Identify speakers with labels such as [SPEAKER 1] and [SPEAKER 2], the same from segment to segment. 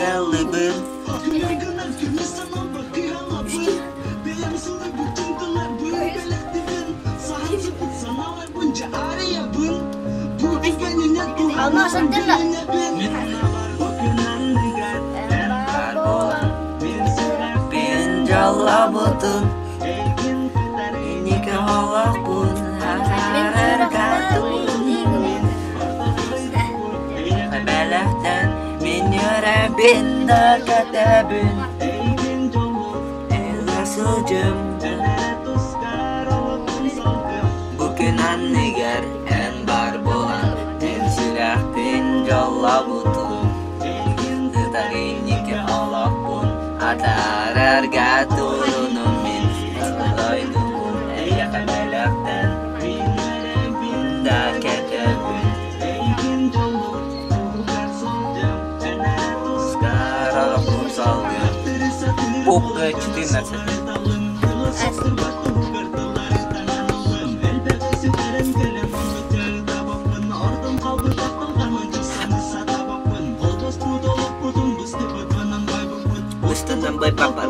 [SPEAKER 1] Ыаллыыбын. Мин дьоллообутун инники олохпун Бэлэхтэн мин үөрэбин да кэтэбин Эйгэ сылдьым Бу күн анныгар эн бар буолан Эн сүрэхпин дьоллообутун Ытар инники олохпун Атаарарга турунум мин Дойдубун эйиэхэ бэлэхтэн Да кэтэбин Попка 14. Быстыдан бай папа.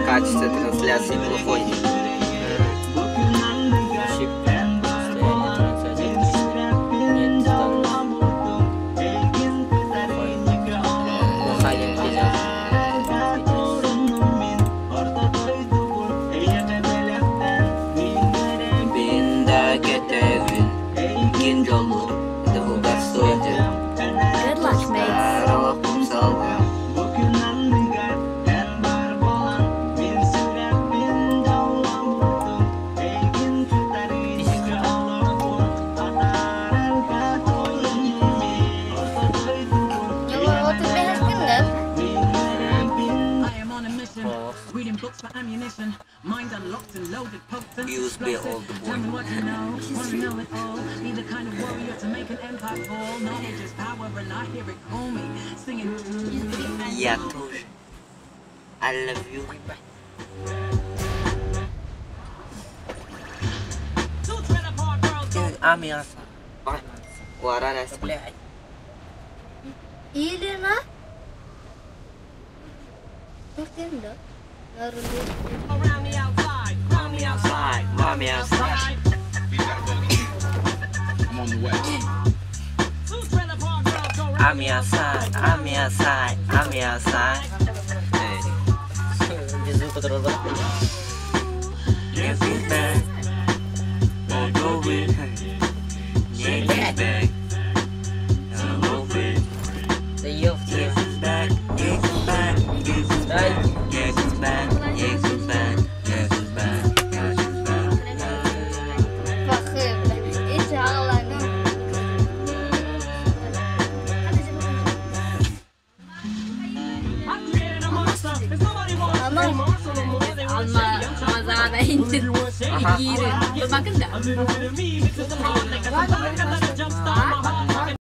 [SPEAKER 1] Качество трансляции плохое. Плохая
[SPEAKER 2] Good luck, mates.
[SPEAKER 1] USB old boy. Я тоже. I love you.
[SPEAKER 2] Елена?
[SPEAKER 1] Mommy outside.
[SPEAKER 3] I'm on the way.
[SPEAKER 1] I'm outside. I'm outside. I'm outside.
[SPEAKER 4] Без звука труда.
[SPEAKER 1] Get it back. Won't go with. Get it back. Hello, with.
[SPEAKER 4] Да ёпта.
[SPEAKER 1] Get it back. Get it back. Get it back. Get it back. Get it back. Get it back. Get it back.
[SPEAKER 5] Alma,